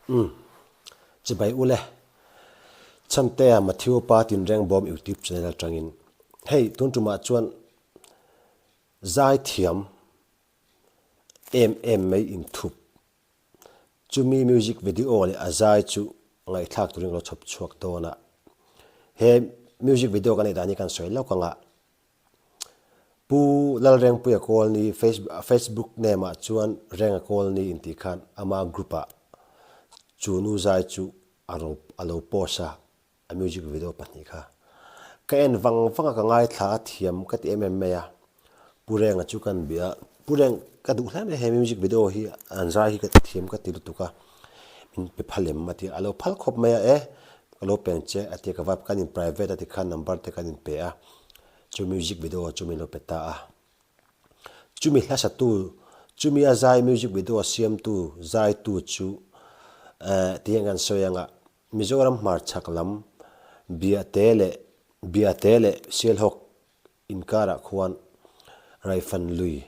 Umm. Chibai ule. Chhantea Matthew pa tinreng bawm YouTube channel atangin hei tun tumah chuan zaithiam em em mai inthup chumi music video leh a zai chu ngaihthlak turin ka lo chhawp chhuak dawn a. He music video kan neih dan hi kan sawi lawk ang a. Pu Lalrengpuia Kawlni Facebook name ah chuan Renga Kawlni intih khan ama group ah chu nu zai chu a ro a lo post a, a music video pahnih kha. Ka en vang vang a ka ngaithla a thiam ka ti em em mai a, Pu Renga chu kan bia a, Pu Reng ka duh hle mai he music video hi an zai hi ka thiam ka ti lutuk a, min pe phal em a ti a, a lo phal khawp mai a e ka lo peng che a ti a ka va kan in private a ti khan number te kan in pe a. Chu music video chu min lo pe ta a. Chumi hla satu, chumi a zai music video siamtu, zaitu chu eh tihian kan sawi anga Mizoram hmarchhak lam Biate leh Biate leh Sialhawk inkarah khuan Raifan lui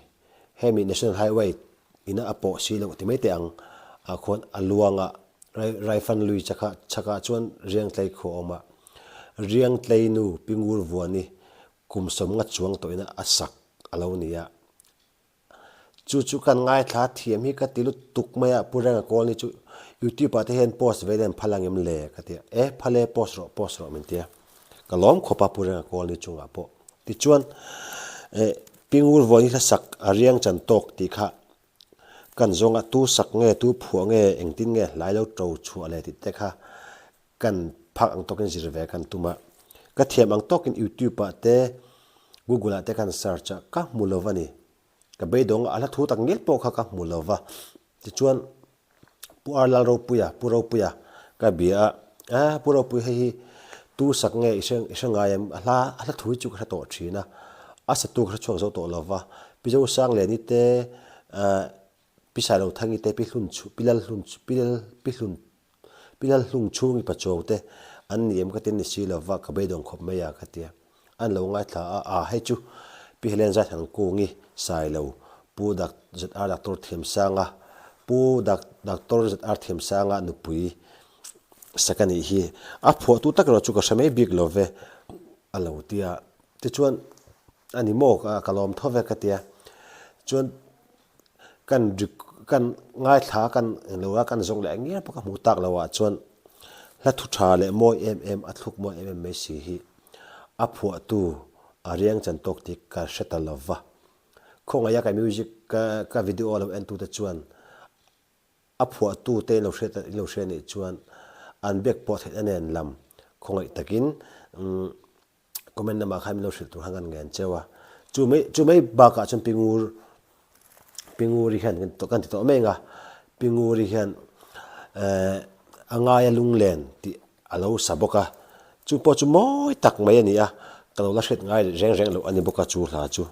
hemi National Highway ina a pawh si loh ti mai teh ang ah khuan a luang a, Raifan lui chakah chhakah chuan Riangtlei khu a awm a, Riangtlei nu Pi Ngurvuani kum sawmnga chuang tawhina a sak a lo ni a. Chu chu kan ngaithla thiam hi ka ti lutuk mai a, Pu Renga Kawlni chu YouTube ah te hian post ve den phal angem le ka ti a, e phal e post rawh post rawh min ti a, ka lawm khawp a Pu Renga Kawlni chungah pawh. Tichuan eh Pi Ngurvuani hla sak a riang chan tawk tih kha kan zawnga tu sak nge tu phuah nge engtin nge hlai lo to chhuah leh tih te kha kan phak ang tawkin zir ve kan tum a. Ka thiam ang tawkin YouTube ah te Google ah te kan search a ka hmu lo va ni. Ka beidawng a a hla thu tak ngial pawh kha ka hmu lo va. Tichuan Pu Ar Lalropuia, Pu Ropuia ka bia a, eh Pu Ropui hei hi tu sak nge i hre i hre ngai em? A hla a hla thu hi chu ka hre tawh thin a, a satu ka hre chhuak zo tawh lo va, Pi Zosangliani te eh Pi Sailothangi te Pi Hlun Chhu Pi Lalhlun Pi Lal Pi Hlun Pi Lalhlung chhungi Pachuau te an ni em ka ti ni si lo va, ka beidawng khawp mai a ka ti a. An lo ngaithla a, a hei chu Pi Helen Zaithankungi Sailo, Pu ZR Doctor Thiamsanga, Pu Doctor ZR Thiamsanga nupui sak a nih hi. A phuahtu tak erawh chu ka hre mai bik lo ve a lo ti a. Tichuan a ni maw ka lawm tho ve ka ti a. Chuan Kan kan ngaithla kan englo a kan zawng leh ngial pawh ka hmuh tak lo ah chuan hla thu tha leh mawi em em a thluk mawi em em mai si hi a phuahtu a riang chan tawk tih ka hre ta lo va. Khawngaih a ka music ka ka video lo en tu te chuan A phuahtute in lo hriat in lo hria nih chuan an biak pawh theihna nen lam khawngaih takin comment lamah khan min lo hrilh tur khan kan ngen cheu a. Chu mai chu mai bakah chuan Pi Ngur Pi Nguri hian kan ti tawh mai ang a, Pi Nguri hian eh a ngaia lunglen tih a lo sa bawk a, chu pawh chu mawi tak mai a ni a, ka lo la hriat ngai reng reng loh a ni bawk a chu hla chu.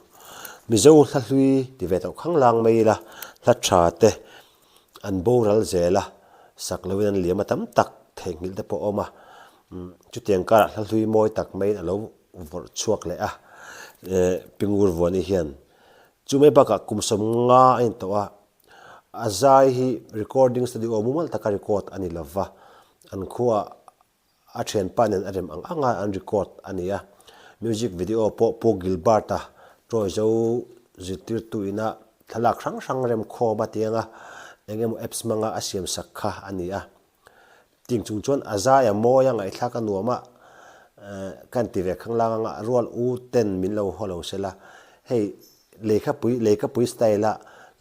Mizo hla hlui ti ve tawh khang lang mai ila, hla tha te an boral zel a, sak loin an liam a tam tak theihnghilh te pawh a awm a, chutiang karah hla hlui mawi tak maiin a lo vawrh chhuak leh a, Pingur Vuani hian chu mai bakah kum 50 a intawh a, A zai hi recording studio mumal taka record a ni lova, an khuaah a thianpa nen a rem ang anga an record a ni a. Music video pawh Pu Gilbert-a Troy-zo zirtirtu ina thlalak hrang hrang remkhawm a tianga eng emaw apps hmanga a siamsak kha a ni a. Ting chung chuan a zai a mawi a, ngaihthlak a nuam a, kan ti ve khanglang anga rual u ten min lo haw lo sela, hei leikhapui leikhapui style a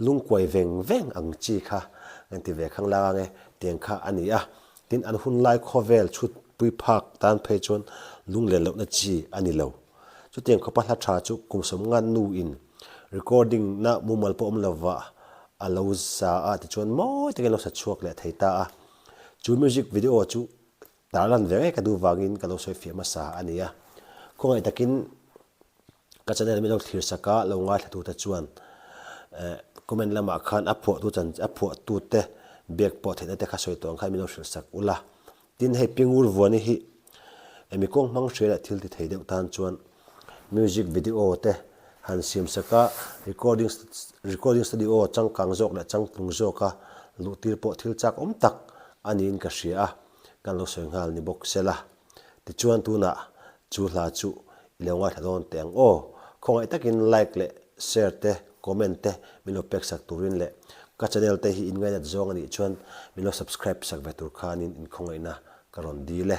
lungkuai veng veng ang chi kha kan ti ve khanglang ang e tiang kha a ni a. Tin an hunlai khawvel chhutpui phak tan phei chuan lunglen lohna chi a ni lo. Chutiang khawpa hla tha chu kum 50 nu in recording na mumal pawh awm lova a lo za a tichuan mawi takin a lo sa chhuak leh thei ta a. Chu music video chu tarlan ve ngei ka duh vangin ka lo sawi fiah hmasa a ni a. Khawngaih takin ka channel min lo thlir sak a, lo ngaithla tute chuan comment lamah khan a phuahtu chan a phuahtute biak pawh theihna te kha sawi tawh ang khan min lo hrilh sak ula. Tin hei Pingur Vuani hi emi kawng hmang hria leh thil ti thei deuh tan chuan music video te han siam sak a, recording recording studio changkang zawk leh changtlung zawka luh tir pawh thil chak awm tak. A niin ka hria a, kan lo sawi nghal ni bawk se la. Tichuan tunah chu hla chu i lo ngaithla dawn teh ang aw. Khawngaih takin like leh share te, comment te min lo pek sak turin leh ka channel te hi in ngainat zawng a nih chuan min lo subscribe sak ve tur khanin in khawngaihna ka rawn dil e.